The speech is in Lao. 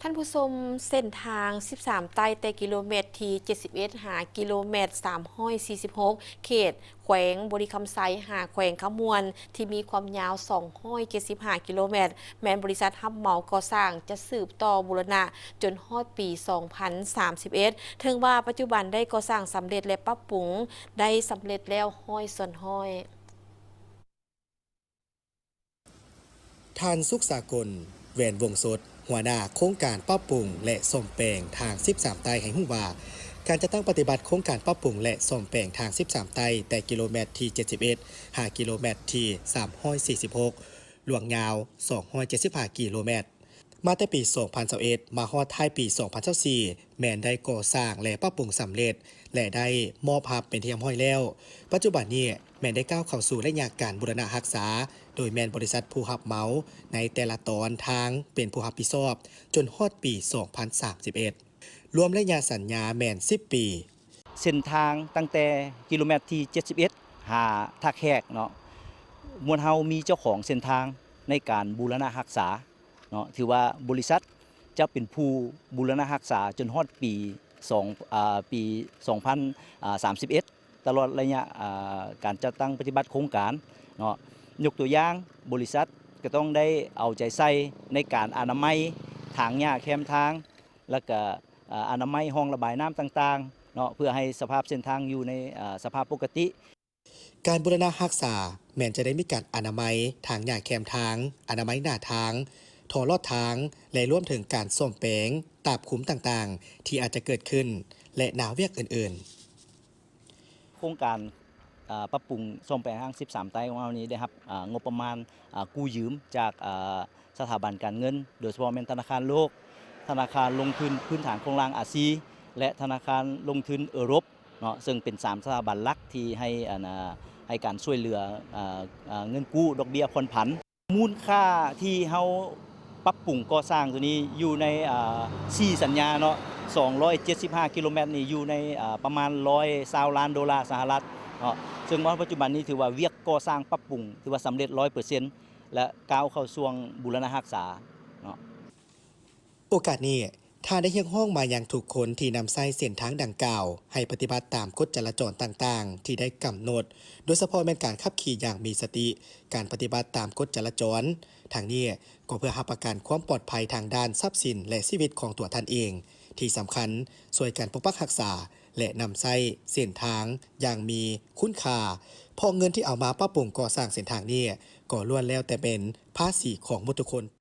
ທ່ານຜູ້ຊົມ, ເສັ້ນທາງສິບສາມໃຕ້ ແຕ່ກິໂລແມັດທີເຈັດສິບເອັດ ຫາກິໂລແມັດສາມຮ້ອຍສີ່ສິບຫົກ ເຂດແຂວງບໍລິຄຳໄຊ ຫາແຂວງຄຳມ່ວນ ທີ່ມີຄວາມຍາວສອງຮ້ອຍເຈັດສິບຫ້າກິໂລແມັດ ແມ່ນບໍລິສັດຮັບເໝົາກໍ່ສ້າງຈະສືບຕໍ່ບູລະນະຈົນຮອດປີສອງພັນສາມສິບເອັດ. ເຖິງວ່າປັດຈຸບັນໄດ້ກໍ່ສ້າງສຳເລັດ ແລະ ປັບປຸງໄດ້ສຳເລັດແລ້ວຮ້ອຍສ່ວນຮ້ອຍ. ທ່ານ ສຸກສາກົນ ແຫວນວົງສົດ ຫົວໜ້າໂຄງການປັບປຸງ ແລະ ສ້ອມແປງທາງສິບສາມໃຕ້ ໃຫ້ຮູ້ວ່າ ການຈັດຕັ້ງປະຕິບັດໂຄງການປັບປຸງ ແລະ ສ້ອມແປງທາງສິບສາມໃຕ້ ແຕ່ກິໂລແມັດທີເຈັດສິບເອັດ ຫາກິໂລແມັດທີສາມຮ້ອຍສີ່ສິບຫົກ ລວງຍາວສອງຮ້ອຍເຈັດສິບຫ້າກິໂລແມັດ ມາແຕ່ປີສອງພັນຊາວເອັດ ມາຮອດທ້າຍປີສອງພັນຊາວສີ່ ແມ່ນໄດ້ກໍ່ສ້າງ ແລະ ປັບປຸງສຳເລັດ ແລະ ໄດ້ມອບຮັບເປັນທີ່ຮຽບຮ້ອຍແລ້ວ. ປັດຈຸບັນນີ້ແມ່ນໄດ້ກ້າວເຂົ້າສູ່ໄລຍະການບູລະນະຮັກສາ, ໂດຍແມ່ນບໍລິສັດຜູ້ຮັບເໝົາໃນແຕ່ລະຕອນທາງເປັນຜູ້ຮັບຜິດຊອບ ຈົນຮອດປີສອງພັນສາມສິບເອັດ. ລວມໄລຍະສັນຍາແມ່ນສິບປີ. ເສັ້ນທາງຕັ້ງແຕ່ກິໂລແມັດທີເຈັດສິບເອັດ ຫາທ່າແຂກເນາະ, ໝວດເຮົາມີເຈົ້າຂອງເສັ້ນທາງໃນການບູລະນະຮັກສາເນາະ, ຖືວ່າບໍລິສັດຈະເປັນຜູ້ບູລະນະຮັກສາຈົນຮອດປີສອງ ອາ ປີສອງພັນສາມສິບເອັດ ຕະຫຼອດໄລຍະ ອາ ການຈັດຕັ້ງປະຕິບັດໂຄງການເນາະ. ຍົກຕົວຢ່າງ, ບໍລິສັດກໍຕ້ອງໄດ້ເອົາໃຈໃສ່ໃນການອະນາໄມທາງຫຍ້າແຄມທາງ ແລ້ວກະ ອາ ອະນາໄມຮ່ອງລະບາຍນ້ຳຕ່າງໆເນາະ ເພື່ອໃຫ້ສະພາບເສັ້ນທາງຢູ່ໃນ ອາ ສະພາບປົກກະຕິ. ການບູລະນະຮັກສາແມ່ນຈະໄດ້ມີການອະນາໄມທາງຫຍ້າແຄມທາງ, ອະນາໄມໜ້າທາງ, ທໍ່ລອດທາງ ແລະ ລວມເຖິງການສ້ອມແປງຕາບຂຸມຕ່າງໆ ທີ່ອາດຈະເກີດຂຶ້ນ ແລະ ໜ້າວຽກອື່ນໆ. ໂຄງການ ອາ ປັບປຸງສ້ອມແປງທາງສິບສາມໃຕ້ຂອງເຮົານີ້ ໄດ້ຮັບ ອາ ງົບປະມານ ອາ ກູ້ຢືມຈາກ ອາ ສະຖາບັນການເງິນ ໂດຍສະເພາະແມ່ນທະນາຄານໂລກ, ທະນາຄານລົງທຶນພື້ນຖານໂຄງລ່າງອາຊີ ແລະ ທະນາຄານລົງທຶນເອີຣົບເນາະ, ເຊິ່ງເປັນສາມສະຖາບັນຫຼັກທີ່ໃຫ້ ອັນ ອາ ໃຫ້ການຊ່ວຍເຫຼືອ ອາ ອາ ເງິນກູ້ດອກເບ້ຍຜ່ອນຜັນ. ມູນຄ່າທີ່ເຮົາປັບປຸງກໍ່ສ້າງໂຕນີ້ຢູ່ໃນ ອາ ສີ່ສັນຍາເນາະ, ສອງຮ້ອຍເຈັດສິບຫ້າກິໂລແມັດນີ້ຢູ່ໃນ ອາ ປະມານຮ້ອຍຊາວລ້ານໂດລາສະຫະລັດເນາະ, ເຊິ່ງມາປັດຈຸບັນນີ້ຖືວ່າວຽກກໍ່ສ້າງປັບປຸງຖືວ່າສຳເລັດຮ້ອຍເປີເຊັນ ແລະ ກ້າວເຂົ້າຊ່ວງບູລະນະຮັກສາເນາະ. ໂອກາດນີ້, ທ່ານໄດ້ຮຽກຮ້ອງມາຍັງທຸກຄົນທີ່ນຳໃຊ້ເສັ້ນທາງດັ່ງກ່າວ ໃຫ້ປະຕິບັດຕາມກົດຈະລາຈອນຕ່າງໆທີ່ໄດ້ກຳນົດ, ໂດຍສະເພາະແມ່ນການຂັບຂີ່ຢ່າງມີສະຕິ, ການປະຕິບັດຕາມກົດຈະລາຈອນ. ທັງນີ້ກໍເພື່ອຮັບປະກັນຄວາມປອດໄພທາງດ້ານຊັບສິນ ແລະ ຊີວິດຂອງຕົວທ່ານເອງ. ທີ່ສຳຄັນ, ຊ່ວຍກັນປົກປັກຮັກສາ ແລະ ນຳໃຊ້ເສັ້ນທາງຢ່າງມີຄຸນຄ່າ, ເພາະເງິນທີ່ເອົາມາປັບປຸງກໍ່ສ້າງເສັ້ນທາງນີ້ ກໍລ້ວນແລ້ວແຕ່ເປັນພາສີຂອງໝົດທຸກຄົນ.